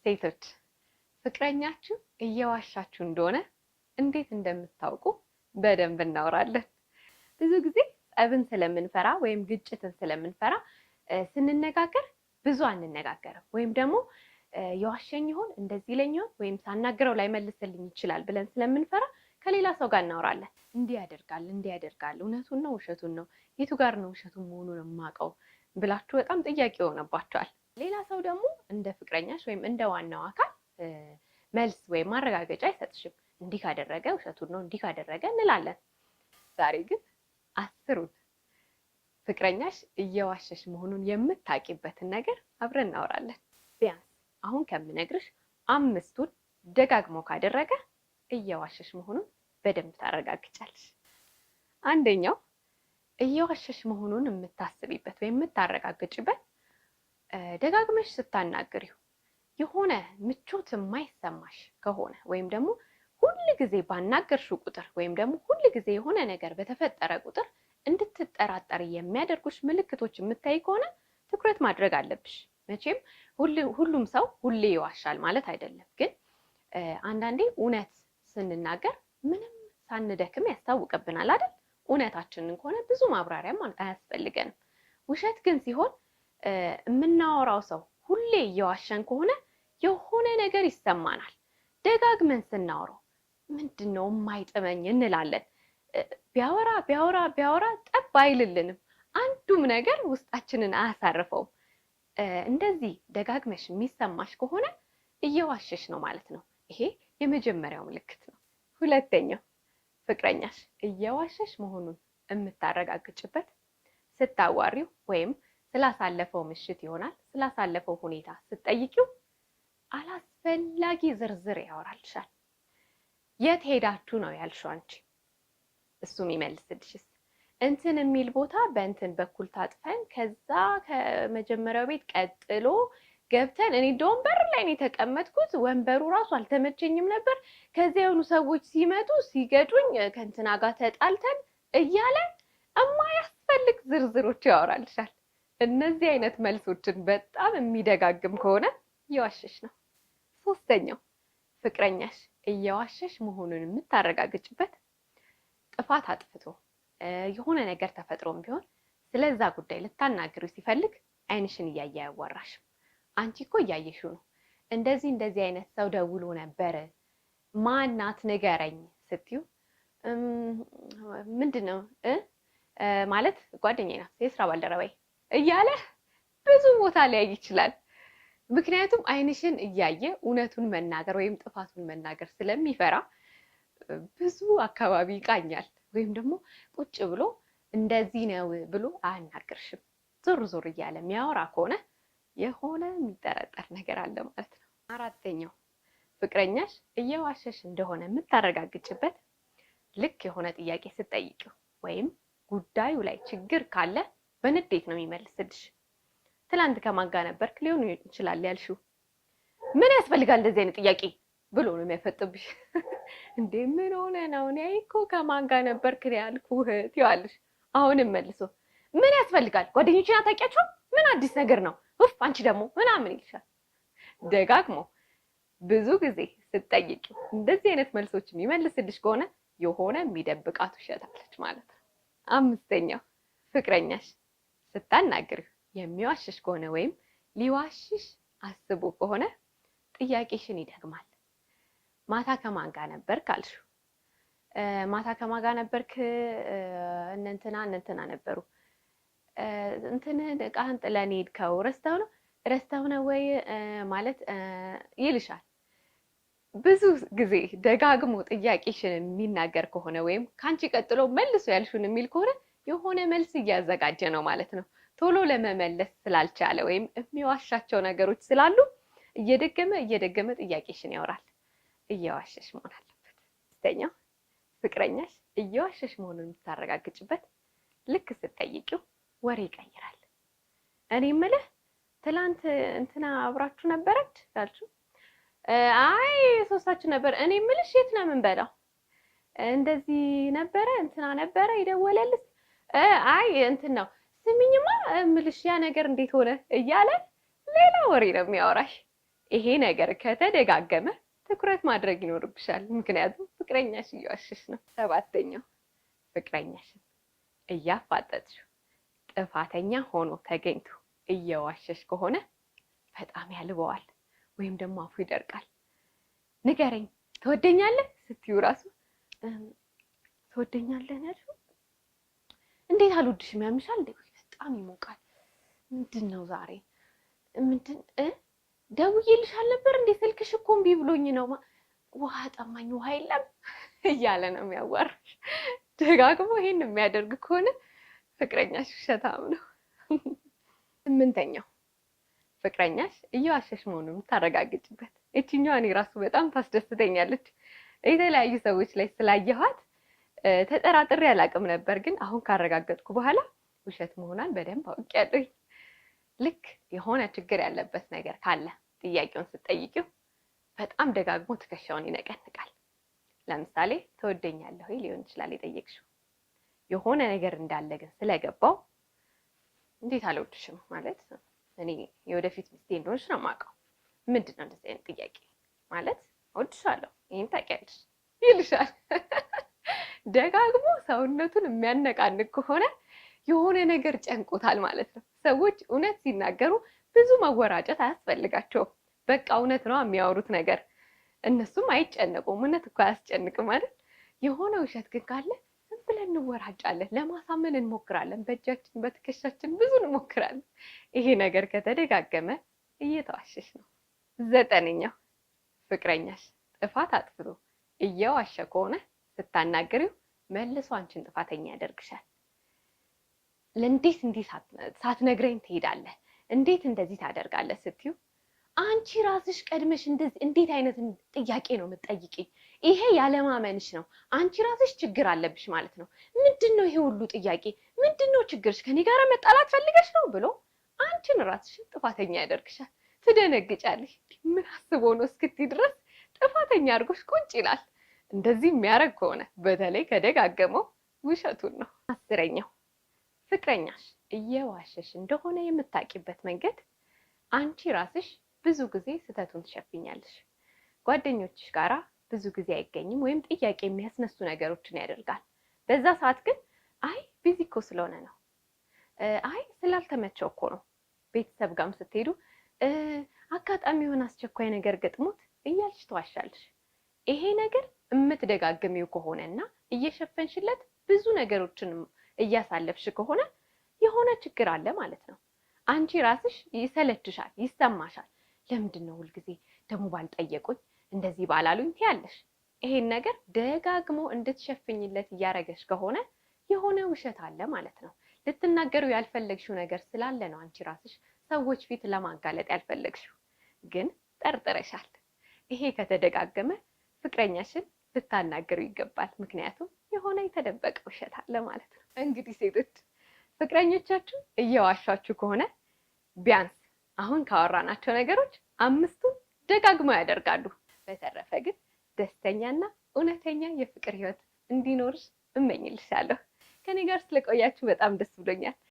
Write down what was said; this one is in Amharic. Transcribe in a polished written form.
ሴቶች፣ ፍቅረኛችሁ እየዋሻችሁ እንደሆነ እንዴት እንደምታውቁ በደንብ እናወራለን። ብዙ ጊዜ ጸብን ስለምንፈራ ወይም ግጭትን ስለምንፈራ ስንነጋገር ብዙ አንነጋገርም፣ ወይም ደግሞ የዋሸኝ ይሆን፣ እንደዚህ ይለኝ ይሆን፣ ወይም ሳናግረው ላይመልስልኝ ይችላል ብለን ስለምንፈራ ከሌላ ሰው ጋር እናወራለን። እንዲህ ያደርጋል፣ እንዲህ ያደርጋል፣ እውነቱን ነው ውሸቱን ነው፣ የቱ ጋር ነው ውሸቱን መሆኑን የማውቀው ብላችሁ በጣም ጥያቄ ይሆነባችኋል። ሌላ ሰው ደግሞ እንደ ፍቅረኛሽ ወይም እንደ ዋናው አካል መልስ ወይም ማረጋገጫ አይሰጥሽም። እንዲህ ካደረገ ውሸቱን ነው፣ እንዲህ ካደረገ እንላለን። ዛሬ ግን 10ሩን ፍቅረኛሽ እየዋሸሽ መሆኑን የምታውቂበትን ነገር አብረን እናወራለን። ቢያንስ አሁን ከምነግርሽ 5ቱን ደጋግሞ ካደረገ እየዋሸሽ መሆኑን በደንብ ታረጋግጫለሽ። አንደኛው እየዋሸሽ መሆኑን የምታስቢበት ወይም የምታረጋግጭበት፣ ደጋግመሽ ስታናግሪው የሆነ ምቾት የማይሰማሽ ከሆነ፣ ወይም ደግሞ ሁል ጊዜ ባናገርሽው ቁጥር ወይም ደግሞ ሁል ጊዜ የሆነ ነገር በተፈጠረ ቁጥር እንድትጠራጠሪ የሚያደርጉሽ ምልክቶች የምታይ ከሆነ ትኩረት ማድረግ አለብሽ። መቼም ሁሉም ሰው ሁሌ ይዋሻል ማለት አይደለም፣ ግን አንዳንዴ እውነት ስንናገር ምንም ሳንደክም ያስታውቅብናል አይደል? እውነታችንን ከሆነ ብዙ ማብራሪያም አያስፈልገንም። ውሸት ግን ሲሆን የምናወራው ሰው ሁሌ እየዋሸን ከሆነ የሆነ ነገር ይሰማናል። ደጋግመን ስናወራው ምንድን ነው የማይጥመኝ እንላለን። ቢያወራ ቢያወራ ቢያወራ ጠብ አይልልንም። አንዱም ነገር ውስጣችንን አያሳርፈውም። እንደዚህ ደጋግመሽ የሚሰማሽ ከሆነ እየዋሸሽ ነው ማለት ነው። ይሄ የመጀመሪያው ምልክት ነው። ሁለተኛው ፍቅረኛሽ እየዋሸሽ መሆኑን የምታረጋግጭበት፣ ስታዋሪው ወይም ስላሳለፈው ምሽት ይሆናል፣ ስላሳለፈው ሁኔታ ስትጠይቂው አላስፈላጊ ዝርዝር ያወራልሻል። የት ሄዳችሁ ነው ያልሽው አንቺ? እሱ የሚመልስልሽስ እንትን የሚል ቦታ በእንትን በኩል ታጥፈን ከዛ ከመጀመሪያው ቤት ቀጥሎ ገብተን፣ እኔ እንደውም በር ላይ ነው የተቀመጥኩት፣ ወንበሩ ራሱ አልተመቸኝም ነበር። ከዚያ የሆኑ ሰዎች ሲመጡ ሲገጩኝ ከእንትና ጋር ተጣልተን እያለ የማያስፈልግ ዝርዝሮች ያወራልሻል። እነዚህ አይነት መልሶችን በጣም የሚደጋግም ከሆነ እየዋሸሽ ነው። ሶስተኛው ፍቅረኛሽ እየዋሸሽ መሆኑን የምታረጋግጭበት፣ ጥፋት አጥፍቶ የሆነ ነገር ተፈጥሮም ቢሆን ስለዛ ጉዳይ ልታናግሪው ሲፈልግ ዓይንሽን እያየ አያዋራሽም። አንቺ እኮ እያየሽው ነው። እንደዚህ እንደዚህ አይነት ሰው ደውሎ ነበር፣ ማናት ንገረኝ ስትዩ ምንድን ነው ማለት ጓደኛዬ ናት፣ የስራ ባልደረባዬ እያለ ብዙ ቦታ ሊያይ ይችላል። ምክንያቱም ዓይንሽን እያየ እውነቱን መናገር ወይም ጥፋቱን መናገር ስለሚፈራ ብዙ አካባቢ ይቃኛል። ወይም ደግሞ ቁጭ ብሎ እንደዚህ ነው ብሎ አያናግርሽም። ዞር ዞር እያለ የሚያወራ ከሆነ የሆነ የሚጠረጠር ነገር አለ ማለት ነው። አራተኛው ፍቅረኛሽ እየዋሸሽ እንደሆነ የምታረጋግጭበት፣ ልክ የሆነ ጥያቄ ስትጠይቂው ወይም ጉዳዩ ላይ ችግር ካለ በንዴት ነው የሚመልስልሽ። ትላንት ከማን ጋር ነበርክ ሊሆን ይችላል ያልሽው። ምን ያስፈልጋል እንደዚህ አይነት ጥያቄ ብሎ ነው የሚያፈጥብሽ። እንዴ ምን ሆነ ነው? እኔ እኮ ከማን ጋር ነበርክ ያልኩህ ትይዋለሽ። አሁንም መልሶ ምን ያስፈልጋል፣ ጓደኞችን አታውቂያቸውም? ምን አዲስ ነገር ነው? ኡፍ አንቺ ደግሞ ምናምን ይልሻል። ደጋግሞ ብዙ ጊዜ ስትጠይቂው እንደዚህ አይነት መልሶች የሚመልስልሽ ከሆነ የሆነ የሚደብቃት ውሸት አለች ማለት ነው። አምስተኛው ፍቅረኛሽ ስታናግሪው የሚዋሽሽ ከሆነ ወይም ሊዋሽሽ አስቦ ከሆነ ጥያቄሽን ይደግማል። ማታ ከማን ጋር ነበርክ አልሽው። ማታ ከማን ጋር ነበርክ? እነ እንትና እነ እንትና ነበሩ። እንትንህን እቃህን ጥለን ሄድከው ረስተው ነው፣ ረስተው ነው ወይ ማለት ይልሻል። ብዙ ጊዜ ደጋግሞ ጥያቄሽን የሚናገር ከሆነ ወይም ከአንቺ ቀጥሎ መልሶ ያልሽውን የሚል ከሆነ የሆነ መልስ እያዘጋጀ ነው ማለት ነው። ቶሎ ለመመለስ ስላልቻለ ወይም የሚዋሻቸው ነገሮች ስላሉ እየደገመ እየደገመ ጥያቄሽን ያወራል። እየዋሸሽ መሆን አለበት። ስድስተኛው ፍቅረኛሽ እየዋሸሽ መሆኑን የምታረጋግጭበት፣ ልክ ስትጠይቂው ወሬ ይቀይራል። እኔ የምልህ ትላንት እንትና አብራችሁ ነበረች ካልሽው፣ አይ ሶስታችሁ ነበር። እኔ የምልሽ የት ነው የምንበላው? እንደዚህ ነበረ፣ እንትና ነበረ የደወለልስ? አይ እንትን ነው፣ ስሚኝማ እምልሽ ያ ነገር እንዴት ሆነ እያለ ሌላ ወሬ ነው የሚያወራሽ። ይሄ ነገር ከተደጋገመ ትኩረት ማድረግ ይኖርብሻል። ምክንያቱም ፍቅረኛሽ እየዋሸሽ ነው። ሰባተኛው፣ ፍቅረኛሽን እያፋጠጥሽው ጥፋተኛ ሆኖ ተገኝቶ እየዋሸሽ ከሆነ በጣም ያልበዋል ወይም ደግሞ አፉ ይደርቃል። ንገረኝ፣ ትወደኛለህ ስትዩ ራሱ ትወደኛለህ ነው ያልሽው? እንዴት አልወድሽም? ያምሻል እንዴ? በጣም ይሞቃል። ምንድን ነው ዛሬ? ምንድን ደውዬልሽ አልነበር እንዴ? ስልክሽ እኮ እምቢ ብሎኝ ነው። ውሃ ጠማኝ፣ ውሃ የለም እያለ ነው የሚያዋራሽ። ደጋግሞ ይሄን የሚያደርግ ከሆነ ፍቅረኛሽ ውሸታም ነው። ስምንተኛው፣ ፍቅረኛሽ እየዋሸሽ መሆኑን የምታረጋግጭበት። እችኛዋ እኔ ራሱ በጣም ታስደስተኛለች። የተለያዩ ሰዎች ላይ ስላየኋት ተጠራጥሬ አላውቅም ነበር፣ ግን አሁን ካረጋገጥኩ በኋላ ውሸት መሆኗን በደንብ አውቄያለሁ። ልክ የሆነ ችግር ያለበት ነገር ካለ ጥያቄውን ስትጠይቂው በጣም ደጋግሞ ትከሻውን ይነቀንቃል። ለምሳሌ ትወደኛለህ ወይ ሊሆን ይችላል የጠየቅሽው። የሆነ ነገር እንዳለ ግን ስለገባው እንዴት አልወድሽም፣ ማለት እኔ የወደፊት ሚስቴ እንደሆንሽ ነው የማውቀው። ምንድን ነው እንደዚህ አይነት ጥያቄ? ማለት እወድሻለሁ፣ ይሄን ታውቂያለሽ ይልሻል። ደጋግሞ ሰውነቱን የሚያነቃንቅ ከሆነ የሆነ ነገር ጨንቆታል ማለት ነው። ሰዎች እውነት ሲናገሩ ብዙ መወራጨት አያስፈልጋቸውም። በቃ እውነት ነው የሚያወሩት ነገር፣ እነሱም አይጨነቁም። እውነት እኮ አያስጨንቅም አይደል? የሆነ ውሸት ግን ካለ ዝም ብለን እንወራጫለን፣ ለማሳመን እንሞክራለን። በእጃችን በትከሻችን ብዙ እንሞክራለን። ይሄ ነገር ከተደጋገመ እየተዋሸሽ ነው። ዘጠነኛው፣ ፍቅረኛሽ ጥፋት አጥፍቶ እየዋሸ ከሆነ ስታናግሪው መልሶ አንቺን ጥፋተኛ ያደርግሻል። ለእንዴት እንዲህ ሳትነግረኝ ትሄዳለህ? እንዴት እንደዚህ ታደርጋለህ? ስትዩ አንቺ ራስሽ ቀድመሽ እንደዚህ እንዴት አይነት ጥያቄ ነው የምትጠይቂኝ? ይሄ ያለማመንሽ ነው። አንቺ ራስሽ ችግር አለብሽ ማለት ነው። ምንድን ነው ይሄ ሁሉ ጥያቄ? ምንድን ነው ችግርሽ? ከኔ ጋር መጣላት ፈልገሽ ነው ብሎ አንቺን ራስሽን ጥፋተኛ ያደርግሻል። ትደነግጫለሽ። ምን አስቦ ነው እስክትይ ድረስ ጥፋተኛ አድርጎሽ ቁጭ ይላል። እንደዚህ የሚያደርግ ከሆነ በተለይ ከደጋገመው ውሸቱን ነው። 10ኛው፣ ፍቅረኛሽ እየዋሸሽ እንደሆነ የምታውቂበት መንገድ አንቺ ራስሽ ብዙ ጊዜ ስህተቱን ትሸፍኛለሽ። ጓደኞችሽ ጋራ ብዙ ጊዜ አይገኝም ወይም ጥያቄ የሚያስነሱ ነገሮችን ያደርጋል። በዛ ሰዓት ግን አይ busy እኮ ስለሆነ ነው፣ አይ ስላልተመቸው እኮ ነው። ቤተሰብ ጋርም ስትሄዱ አጋጣሚ የሆነ አስቸኳይ ነገር ገጥሞት እያልሽ ትዋሻለሽ። ይሄ ነገር የምትደጋግሚው ከሆነና እየሸፈንሽለት ብዙ ነገሮችን እያሳለፍሽ ከሆነ የሆነ ችግር አለ ማለት ነው። አንቺ ራስሽ ይሰለችሻል፣ ይሰማሻል። ለምንድን ነው ሁልጊዜ ደግሞ ባልጠየቁኝ እንደዚህ ባላሉኝ ትያለሽ። ይሄን ነገር ደጋግሞ እንድትሸፍኝለት እያደረገሽ ከሆነ የሆነ ውሸት አለ ማለት ነው። ልትናገሩ ያልፈለግሽው ነገር ስላለ ነው አንቺ ራስሽ ሰዎች ፊት ለማጋለጥ ያልፈለግሽው፣ ግን ጠርጥረሻል። ይሄ ከተደጋገመ ፍቅረኛሽን ልታናገሩ ይገባል። ምክንያቱም የሆነ የተደበቀ ውሸት አለ ማለት ነው። እንግዲህ ሴቶች፣ ፍቅረኞቻችሁ እየዋሻችሁ ከሆነ ቢያንስ አሁን ካወራናቸው ነገሮች 5ቱን ደጋግመው ያደርጋሉ። በተረፈ ግን ደስተኛና እውነተኛ የፍቅር ህይወት እንዲኖርሽ እመኝልሻለሁ። ከኔ ጋር ስለቆያችሁ በጣም ደስ ብሎኛል።